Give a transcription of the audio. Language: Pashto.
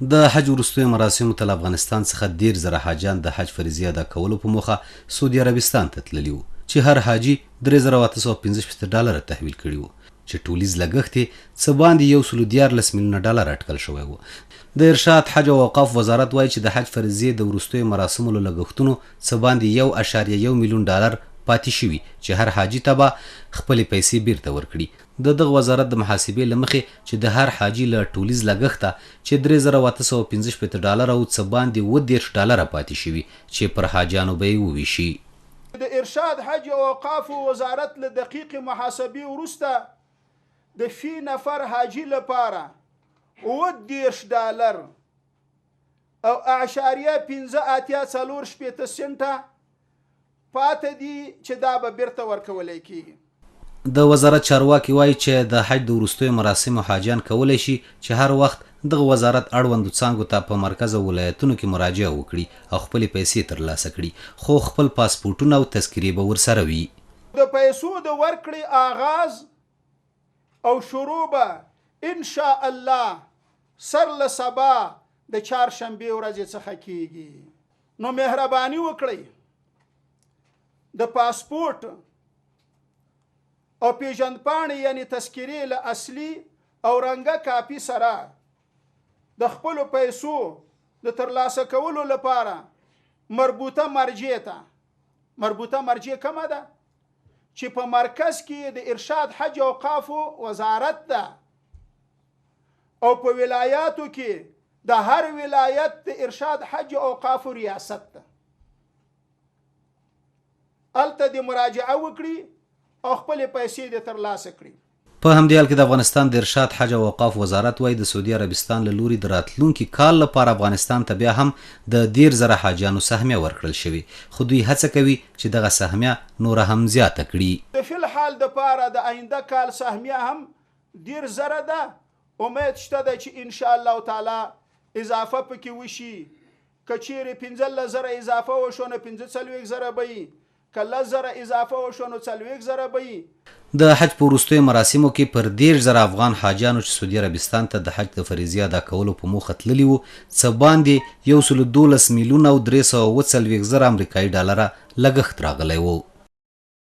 د حج وروستیو مراسمو ته له افغانستان څخه 30,000 حاجیان د حج فریضې ادا کولو په موخه سعودي عربستان ته تللي وو، چې هر حاجي 3865 ډالره تحویل کړي وو، چې ټولیز لګښت یې څه باندې 113 میلیونه ډالر اټکل شوی و. د ارشاد، حج او اوقاف وزارت وایي چې د حج فریضې د وروستیو مراسمو له لګښتونو څه باندې 1.1 میلیون ډالر پاتې شوي، چې هر حاجي ته به خپلې پیسې بیرته ورکړي. د دغه وزارت د محاسبې له مخې چې د هر حاجي له ټولیز لګښته چې 3865 ډالر او څه باندې 37 ډالره پاتې شوي، چې پر حاجیانو به یې وویشي. د ارشاد، حج او اوقافو وزارت له دقیقې محاسبې وروسته د فی نفر حاجي لپاره 37 ډالر او 0.854 سنټه پاتې دي، چې دا به بیرته ورکول کیږي. د وزارت چارواکي وایي چې د حج د وروستیو مراسمو حاجیان کولی شي چې هر وخت دغه وزارت اړوندو څانګو ته په مرکز او ولایتونو کې مراجعه وکړي او خپلې پیسې ترلاسه کړي، خو خپل پاسپورټونه او تذکرې به ورسره وي. د پیسو د ورکړې آغاز او شروع به ان شاء الله سر له سبا د چهارشنبې ورځې څخه کیږي. نو مهرباني وکړئ، د پاسپورت او پیژندپاڼې یعنی تذکرې له اصلي او رنګه کاپي سره د خپلو پیسو د ترلاسه کولو لپاره مربوطه مرجع ته، مربوطه مرجع کومه ده؟ چې په مرکز کې د ارشاد، حج او اوقافو وزارت ده او په ولایاتو کې د هر ولایت د ارشاد، حج او اوقافو ریاست ده، هلته دې مراجعه وکړي او خپلې پیسې دې ترلاسه کړي. په همدې حال کې د افغانستان د ارشاد، حج او اوقاف وزارت وایي، د سعودي عربستان له لوري د راتلونکي کال لپاره افغانستان ته بیا هم د 30,000 حاجیانو سهمیه ورکړل شوې، خو دوی هڅه کوي چې دغه سهمیه نوره هم زیاته کړي. د فی الحال دپاره د آینده کال سهمیه هم 30,000 ده. امید شته ده چې ان شاء الله تعالی اضافه پکې وشي. که چیرې 15,000 اضافه وشو نو 45,000 به وي، که 10,000 اضافه وشو نو 40,000 به وي. د حج په وروستیو مراسمو کې پر 30,000 افغان حاجیانو چې سعودي عربستان ته د حج د فریضې ادا کولو په موخه تللي وو، څه باندې 112 میلیونه او 347 زره امریکایي ډالره لګښت راغلی و.